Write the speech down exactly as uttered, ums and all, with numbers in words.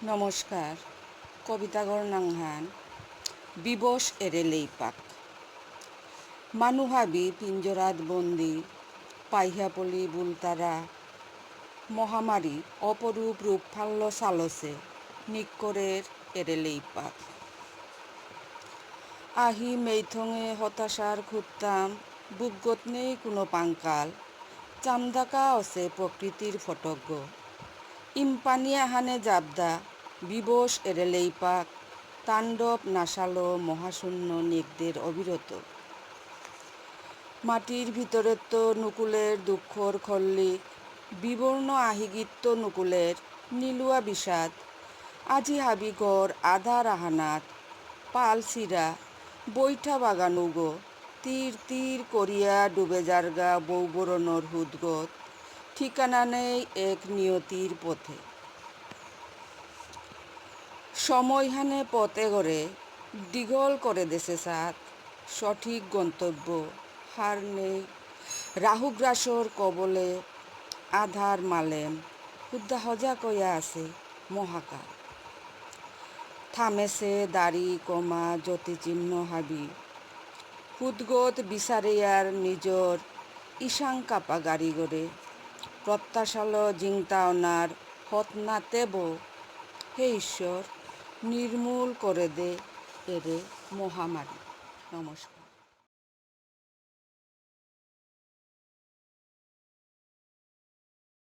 নমস্কার। কবিতাগর নাঙহান বিবশ এরে লেইপাক। মানু হাবি পিঞ্জরাত বন্দী, পাইহাপলি বুলতারা মহামারী অপরূপ রূপ ফাল্ল সালসে নিকরের এরে লেইপাক। আহি মেইথঙে হতাশার খুত্তাম, বুকগত নেই কোনো পাঙ্কাল, চামদাকা অসে প্রকৃতির ফটকগ। ইম্পানি আহানে জাবদা, বিবশ এরে লেইপাক, তাণ্ডব নাশালো মহাশূন্য নেকদের অবিরত। মাটির ভিতরেত্ত নুকুলের দুঃখর খল্লিক, বিবর্ণ আহিগিত্ত নুকুলের নিলুয়া বিষাদ, আজি হাবি ঘর আধার আহানাত, পাল সিরা, বৈঠা বাগান উগো, তীর তীর করিয়া ডুবে যারগা বৌবরণর হুদগত, ঠিকানা নেই এক নিয়তির পথে। সময়হানে পথ এগরে দীঘল করে দেসে সাত, সঠিক গন্তব্য হার নেই। রাহুগ্রাসর কবলে আধার মালেম, হুদ্দা হজা কয়া আছে মহাকাল। থামেসে দাড়ি কমা জ্যোতিচিহ্ন হাবি। হুদগত বিচারেয়ার নিজর ইশাং কাপা গাড়িগরে। প্রত্যাশালো জিংতাওনার হতনা তেব, হে ঈশ্বর, নির্মূল করে দে এরে মহামারী। নমস্কার।